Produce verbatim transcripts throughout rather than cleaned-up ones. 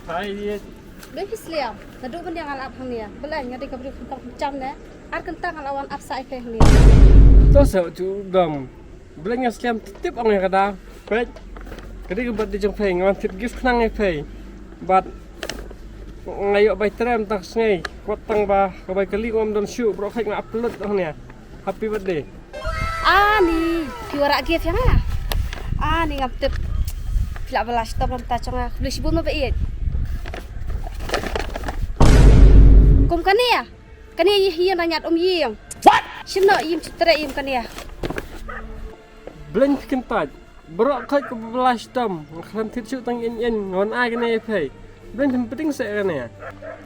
Ai, ye. Bad phi slem, naduh ban ïa nga la ap hangne. Balei nga dei ka briew khamtam khamjam ne? Ar kynta nga la wan ap sa ïa phi hangne. To sa u dom. Balei nga slem tip ong ïa ka da. Peit. Ka dei ka birthday jong phi, nga wan thied gift khnang ïa phi. Bad nga ïoh bai trei tang sngi. Wat tang ba ka bai kali ngam don shuh, baroh khoit nga upload hangne. Happy birthday. Ani, phi wanrah gift ïa nga? Ani, ngam tip. Phi lah ba la shitom namar ta jong nga. Khublei shibun ma ba ïeit. Kum kane ïa? Kane ïa hi ïa na ñiat um ïing. What? Shim noh ïa im chitre ïa im kane ïa. Bleng phi kyntait. Baroh khoit kaba la shitom, nga khlem thied shuh tang ïeng ïeng, nga wan ai kane ïa phi. Bleng phin pdeng seh kane.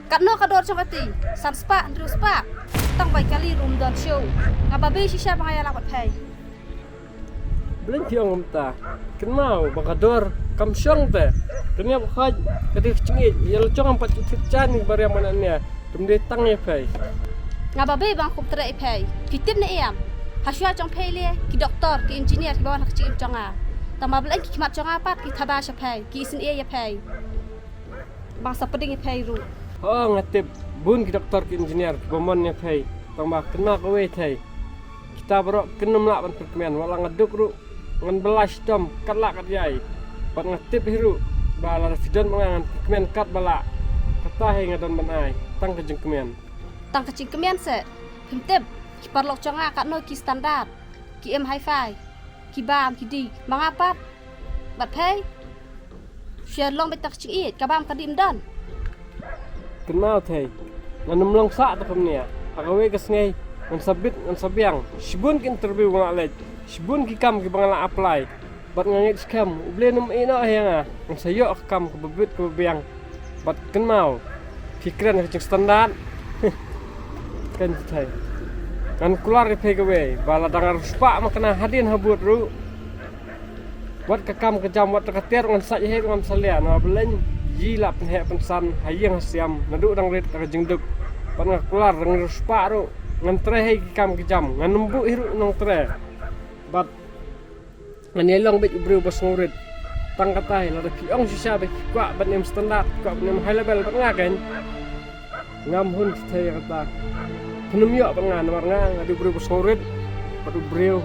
Katno ka dor jong kati? San spah, hynriew spah. Tang bai kali ruh ym don shuh. Nga babe shisha ba nga ïalap bad phi. Bleng phi ong kumta. Kynmaw ba ka dor kam shong te. Kane ba khoit ka dei ka jingïeit, ïa la jong am pat ju thied jan ni ba riam ngan nia. Kum dei tang ïa phi. Nga babe ba nga kum trei ïa phi. Phi tip ne em? Hashwa jong phi le ki doktor, ki engineer kiba wan ha ka jingim jong nga. Tang ba balei ki khmat jong nga pat ki thaba sha phi, ki isynei ïa phi. Ba nga sa pdeng ïa phi ruh. Oh, nga tip bun ki doktor, ki engineer kiba mon ïa phi. Tang ba kynmaw kawei thei. Kita baroh kin ym lah ban pynkmen, wat la nga duk ruh ngan bylla shitom kat lah kat ïai. Bad nga tip hi ruh ba lada phi don ma nga ngan pynkmen kat ba lah. Kata hi nga don ban ai, tang ka jingkmen. Tang ka jingkmen seh. Phim tip ki paralok jong nga katno ki standard, ki im hi-fi, ki bam, ki dih. Ma nga pat bad phi, shu ïa long beit tang ka jingïeit, ka bam ka dih ym don. Kynmaw thei, ngan ym long sah te kumne. Ha kawei ka sngi ngan sa bit, ngan sa biang. Shibun ki interview nga la leit, shibun ki kam kiba nga la apply. Bad nga ngeit skhem U Blei un ym ïehnoh ïa nga. Ngan sa ïoh ka kam kaba bit kaba biang. Bad kynmaw, phi kren ka jingstandard. Kan thei. Ngan kular ïa phi kawei ba lada nga riewspah makna hadien habud ruh, wat ka kam ka jam, wat ka tiar ngan sait heh, ngam salia. Namar balei? Ïa la pynheh pynsan ha ïing ha sem naduh dang rit da ka jingduk. Bad nga kular, dang riewspah ruh ngan trei hi ki kam ki jam, ngan ym buh hi ruh nongtrei. Bad ngan ïai long beit u briew ba sngewrit. Tang kata hi, lada phi ong shisha ba phi kwah ban im standard, kwah ban im high level bad nga, kan ngam hun thei ïa kata. Phin ym ïoh bad nga namar nga, nga dei u briew ba sngewrit bad u briew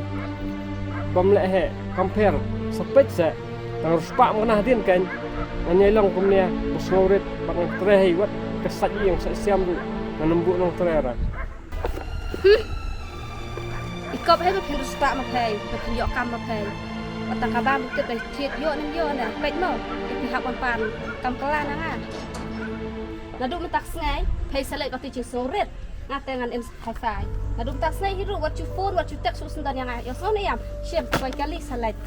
bym leh heh. Compare, sa peit seh, dang riewspah makna hadien, kan ngan ïai long kumne ba sngewrit bad ngan trei hi, wat ka sait ïing sait sem ruh ngan ym buh nongtrei ra. Hmm. I kop hi ba phin riewspah ma phi, ba phin ïoh kam ma phi. Wat tang ka bam tip ba thied ïoh ne ym ïoh ne, peit mo, ïa phi hap wan pan kam kylla na nga. Naduh mynta ka sngi phi sa leit ba ka jingsngewrit, nga te ngan im hi-fi. Naduh mynta ka sngi hi ruh wat ju phone, wat ju text shuh sendon ïa nga. Ïohsngew ne em? Shim, sa bai kali sa leit.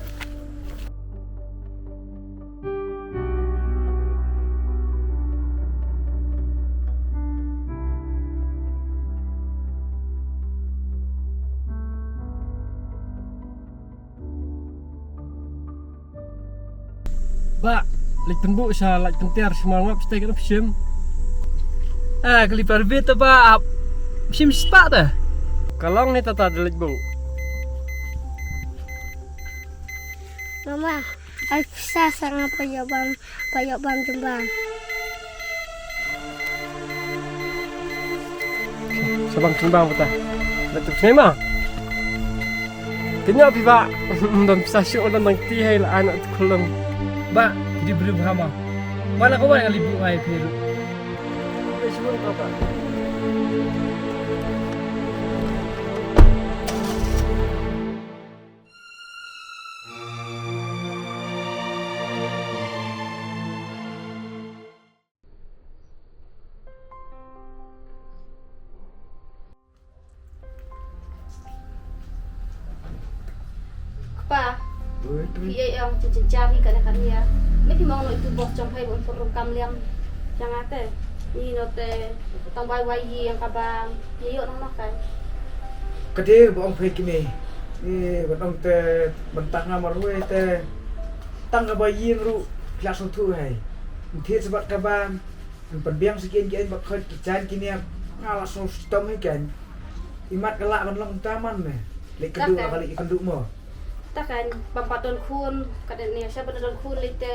Bah, leit pynbuh sha light pyntiar sha ma nga, phi tei katno phi shim. Ah, ka lipar bit ta bah, ap shim spah ta. Ka long hi ta ta da leit buh. Mama, ai pisa sa nga pa ïoh bam, pa ïoh bam jingbam. Sa bam jingbam kata. Ba tu sngewma. Kynnoh phi bah. Don pisa shuh, don nang ti hai la anak tu khulung. Bah, di beri Brahma. Mana kawan ngali buh ai phi. Kpa, oi, oi. Phi ïa ong jynjar hi kane kane ïa. Me phi mong noh ïa utu boss jong phi ba un pynrung kam liang ïa nga te. Ni noh te tang bai wai ïing ka bam. Ïa ïoh nang noh kai. Ka dei ba ong phi kine. Ni ban ong te ban tang nga marwei te. Tang ka bai ïing ruh phi la sngewthuh hai. Ym thied sa bad ka bam. Ym pynbiang sa ki aiñ ki aiñ bad khoit ki jaiñ ki niam. Nga la sngewshitom hi ki aiñ. Imat ka lah ban long ta man ne. Leit kynduh la ka leit kynduh mo. Ta kan bam pat don khun, ka dei ne sha ban don khun leit te.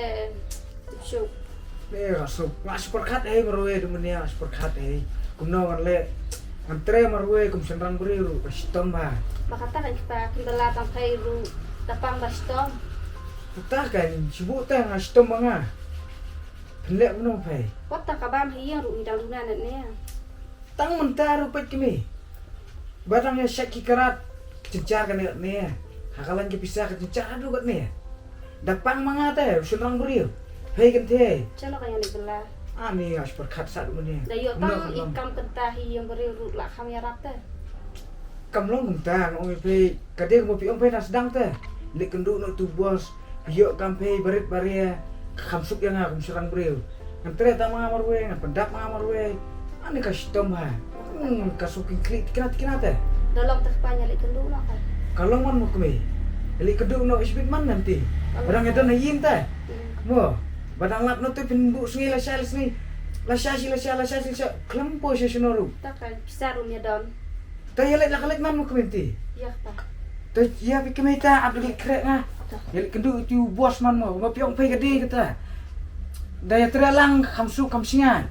Shu. Eh, nga shu, nga shu pyrkhat eh marwei, da mynne nga shu pyrkhat eh. Kumno ngan leh, ngan trei marwei kum shynrang briew ruh ka shitom bha. Ba kata kan kita kin bala tang phai ruh da pang ba shitom. Kata kan shu buh tang nga shitom ba nga. Pynleh kumno phai. Wat tang ka bam ha ïing ruh ngi dang duna ne ne. Tang mynta ruh peit kmie. Ba dang ïa shet ki krat. Jynjar kane katne. Ha ka lain ki pisa ka jynjar haduh katne. Da pang ma nga te u shynrang briew. Hei kynthei. Chalo ka ïa leit bylla. Ani nga shu pyrkhat sat mynne. Da ïoh tang i kam kynta hi ïa briew ruh la kham ïarap te. Kam long kumta nga ong ïa phi. Ka dei kumba phi ong phi na sdang te. Leit kynduh noh tu bos. Ïoh kam phi barit baria. Kham suk ïa nga kum shynrang briew. Ngan trei tang ma nga marwei, ngan pyndap ma nga marwei. Ani ka shitom ha. Hmm, ka suk king klik tikna tikna te. Da long te kpa ïa leit kynduh noh ka. Ka long man mo kmie. Leit kynduh noh isbit man nanti. Ba dang ïa don ha ïing te. Hmm. Mo. Ba dang lap noh te phin buh sngi la sha la sngi. La sha shi la sha la sha shi la sha. Khlem poi sha shano ruh. Ta ka pisa ruh ïa don. Ta ïa leit la ka leit man mo kmie ti. Ïa kata. Ta ïa phi kmie ta ap da leit khreh nga. Ta. Ïa leit kynduh ïa u bos man mo. Ba phi ong phai ka dei kata. Da ïa trei lang kham suk kham shnga.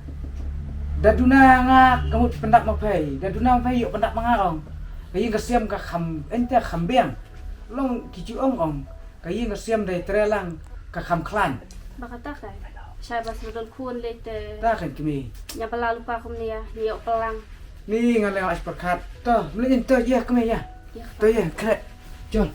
Da duna nga ka mut pyndap ma phai. Da duna ma phai ïoh pyndap ma nga ong. Ka ïing ka sem ka kham ente kham biang. Long ki ju ong ong. Ka ïing ka sem dei trei lang ka kham khlaiñ. Ba kata ka. Shai ba sdang khun lei te. Ta kan kmie. Nya bala lupa kumne ïa, ïa pelang. Ni nga leng as perkat. To, mlin to ïa kmie ïa. Ïa. To ïa, khreh. Jol.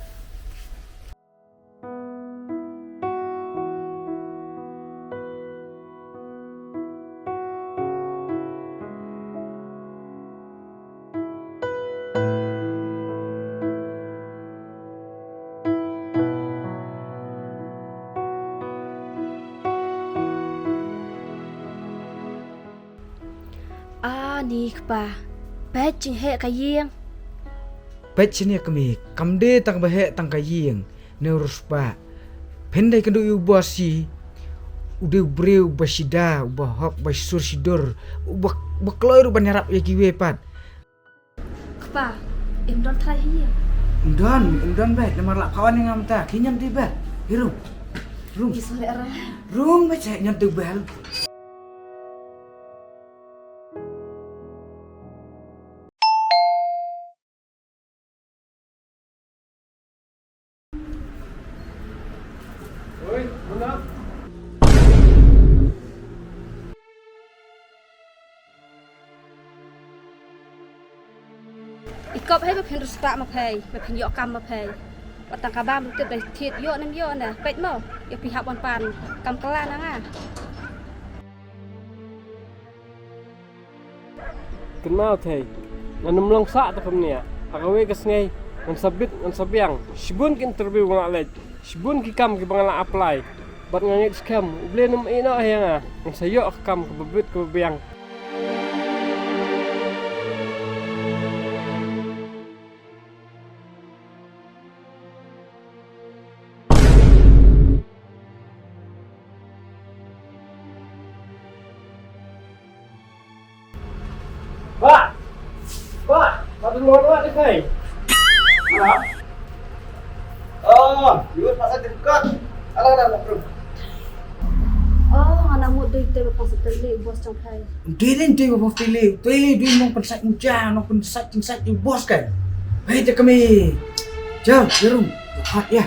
Ani kpa, peit jingheh ka ïing. Peit shane kmie, kam dei tang ba heh tang ka ïing. Ne u riewspah. Phin dei kynduh ïa u bos shi. U dei u briew ba shida, uba hok, ba shisur shidur, uba, ba kloi ruh ban ïarap ïa kiwei pat. Kpa, im don trai hi. Im don, im don bad, namar la phawan ïa nga mynta, ki ñion dei bad. Hi rung. Rung. Ki sore ara. Rung bad, ñion dei bad. I kop hei ba phin riewspah ma phei, ba phin ïoh kam ma phei. Wat tang ka bam ruh tip dei thied ïoh nem ïoh ne, peit mo, ïoh phi hap wan pan, kam kylla na nga. Kynmaw thei, ngan ym long sah te kumne. Ha kawei ka sngi ngan sa bit ngan sa biang. Shibun ki interview nga la leit, shibun ki kam kiba nga la apply. Bad nga ngeit skhem U Blei un ym ïehnoh ïa nga. Ngan sa ïoh ka kam kaba bit kaba biang. Bah! Bah! Bah, tu mau buat ni kai? Ha? Oh, you pasal dekat. Alah, alah, alah, bro. Oh, nga la mut dei te ba pang sa teli u bos jong phi. Dei dei te ba pang sa teli, teli dei nongpynsait muja, nongpynsait jingsait u bos kan. Hei te kami. Jom, jarum. Hat ya.